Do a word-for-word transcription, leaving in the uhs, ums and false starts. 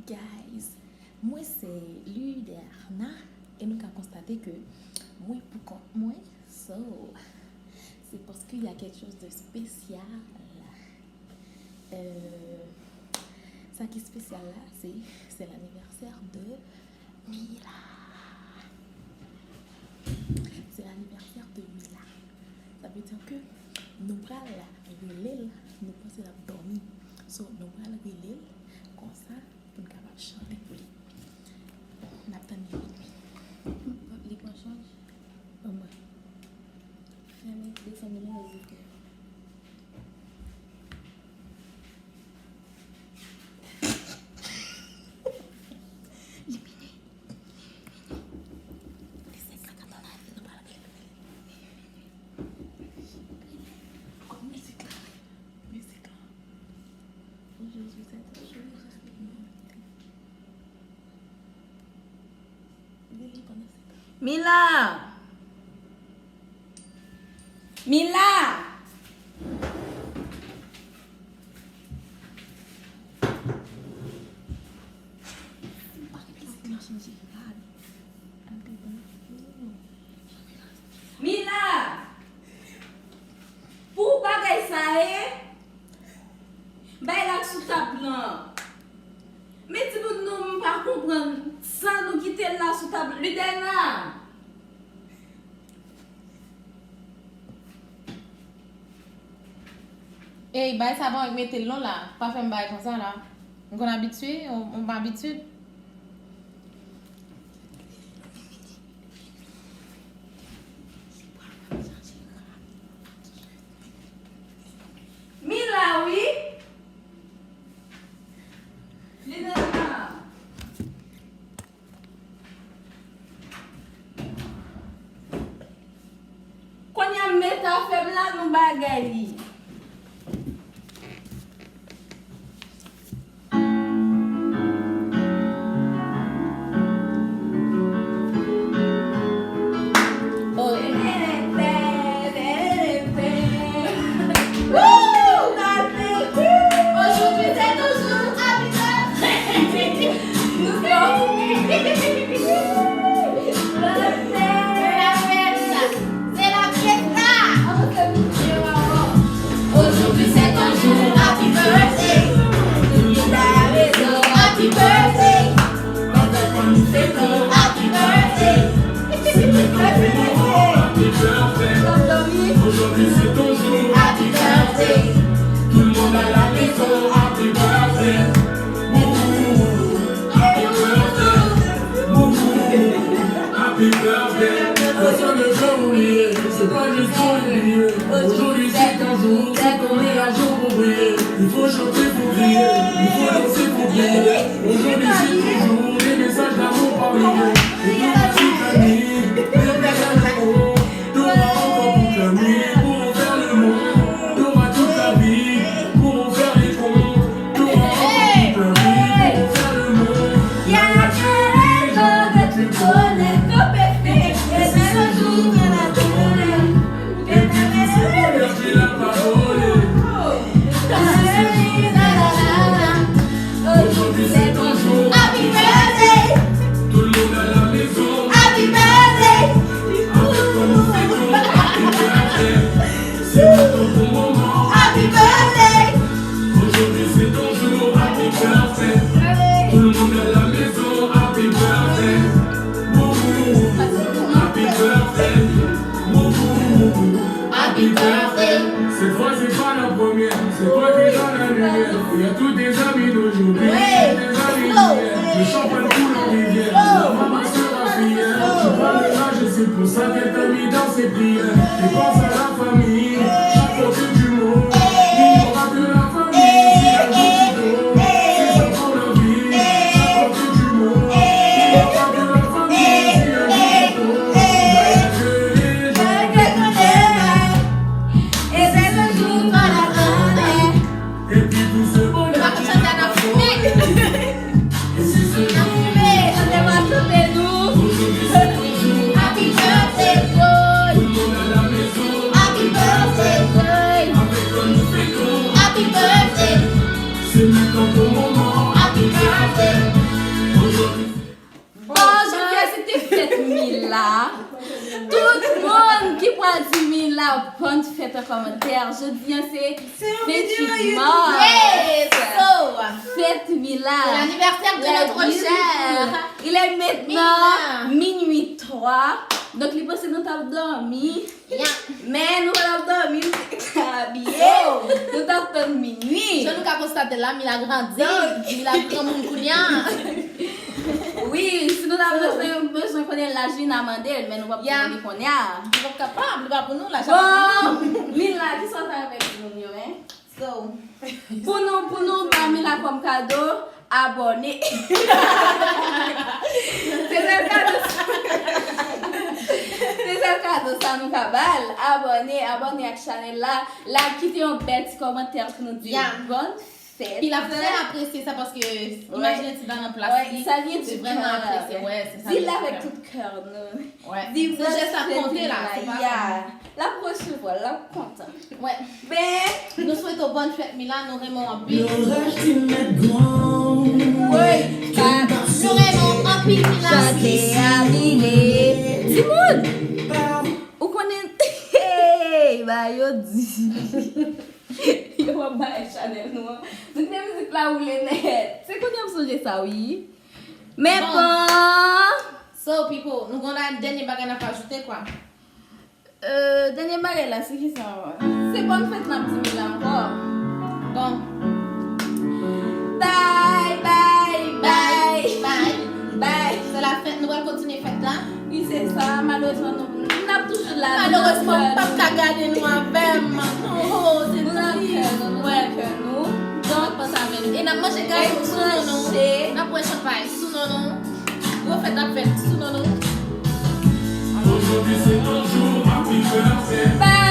Guys, mwen se Luderna e nou ka konstate ke mwen pou kont mwen, so se paske y a quelque chose de spécial. Euh, sa ki espesyal la, se se l'anniversaire de Mila. Se l'anniversaire de Mila. Sa vle di ke nou pral rele l, nou panse l ap dòmi. So, nou pral rele l konsa pou n kapab chante pou li. N ap tann li vini. Li pran chaj? Ban mwen. Fèmen, desann nimewo zikè. Li vini. Li vini. Li se kaka nan lavi, nou pral rele. Mizik la. Mizik la. Aujourd'hui, c'est un jour. Mila! Mila! Mila! Pou bagay sa ye? Bay la sou tab lan. Men timoun nou, m pa konprann sa nou kite l la sou tab. Luderna! Ey, bay sa pa w mete l non la. Pa fè m bagay konsa la. M konn abitye, on, on abitid. Mila, wi. Li nan la. Kounye a, m met afè m la, nou bagay li. Aujourd'hui c'est ton jour, happy birthday. Tout le monde à la maison, happy birthday. Pendant que nous fêtons, happy birthday. C'est le grand moment, happy birthday. Aujourd'hui c'est ton jour, happy birthday. Tout le monde à la maison, happy birthday. Wouhou, happy birthday. Wouhou, happy birthday. Pèsonn pa bliye, se pa jis pou bliye. Aujourd'hui c'est ton jour, c'est ton meilleur jour pour briller. Il faut chanter pour crier, il faut danser pour crier. Aujourd'hui c'est ton jour, les messages d'amour par milliers. Et toute la toute la nuit, les messages d'amour, t'auras encore toute la nuit pour faire le monde. T'auras toute la vie pour faire les comptes. T'auras encore toute la vie pour faire le monde. Y a la raison que tu connais, qu'on peut faire, et c'est le jour de la journée. Aujourd'hui c'est ton jour. Happy birthday. Tout le monde à la maison. Happy birthday. Avec toi nous fêtons. Happy birthday. C'est ton bon moment. Happy birthday. Aujourd'hui c'est ton jour. Happy birthday. Tout le monde à la maison. Happy birthday. Wouhou. Happy birthday. Wouhou. Happy birthday. Cette fois c'est pas la première. C'est toi qui donnes la lumière. Il y a tous tes amis d'aujourd'hui, tes amis d'hier. Le champagne coule en rivière. La maman sera fière. Tu vas le lâcher, c'est pour ça qu'elle t'a mis dans ses prières. Et pense à la famille. Chaque fois que tu mourras, il n'y aura que la famille. Si un jour tu dors, c'est ça pour la vie. Chaque fois que tu mourras, il n'y aura que la famille. Si un jour tu dors, Epi tou se bonè ki nan fòt. E si se nou ki chante, chante nou. Aujourd'hui c'est ton jour. Happy birthday boy. Tout le monde à la maison. Tout moun ki pral di Mila bòn fèt an kòmantè. Jodi a se Se yon venntuit videyo mas. YouTube. Yes! So, Fèt Mila. c'est l'anniversaire de notre chère. Il est maintenant Mila. Minuit trois. Donk li panse nou t ap dòmi. Yeah. Men nou pa t ap dòmi, nou te abiye. Nou t ap tann minui. Jan nou ka konstate la, Mila grandi. Donk. Mila granmoun kounye a. Wi, si nou ta bezwen, bezwen konnen laj li, n a mande l, men nou p ap Ya. konnen li kounye a. Li p ap kapab, li pa pou nou, laj la pa pou nou. Bon, Mila, ki sa w ta remèt moun yo, hein? So, Pou nou, pou nou ba Mila kòm kado, abòne. Se sèl kado sa. Se sèl kado sa nou ka ba l. Abòne, abòne ak chanèl la. Like, kite yon bèl ti kòmantè pou nou di Ya. Bòn fèt. Pi l ap trè apresye sa paske imajine ti dan nan plas Ouais, li. ça vient du Se vrèman cœur. Apresye, wè, se sa. Di l avèk tout kè nou. Ouais. Di Se jès la konte la, se pa Ya. L ap resevwa, l ap kontan. Ouais. Ben, Nou swete w bòn fèt Mila, nou renmen w anpil. L'orage qui met grand. woy, Nou renmen w anpil Mila. Chante a vini. Timoun, ou konnen, hey, ba yo di. Yo ap bay chanèl nou an. Nou te mizik la woule nèt. Se kounye a m sonje sa, wi. Men Bon. bon. So, people, nou gon la dènye bagay n ap ajoute, kwa. Euh, dènye bagay la, se ki sa ankò? Se bòn fèt n ap di Mila ankò. Bon, Bye, bye, bye, bye. Bye. Se la fèt, nou pral kontinye fèt la. Wi, se sa. Malerezman, nou n ap toujou la. Malerezman, ou p ap ka gade nou avè m. Oh, se Nou nan kè nou, nou Ouais. nan kè nou. Donk, Panse avè nou. E n ap manje gato sou non nou. Manje. N ap bwè chanpay sou non nou. Gwo fèt ap fèt sou non nou. Aujourd'hui c'est ton jour, happy birthday.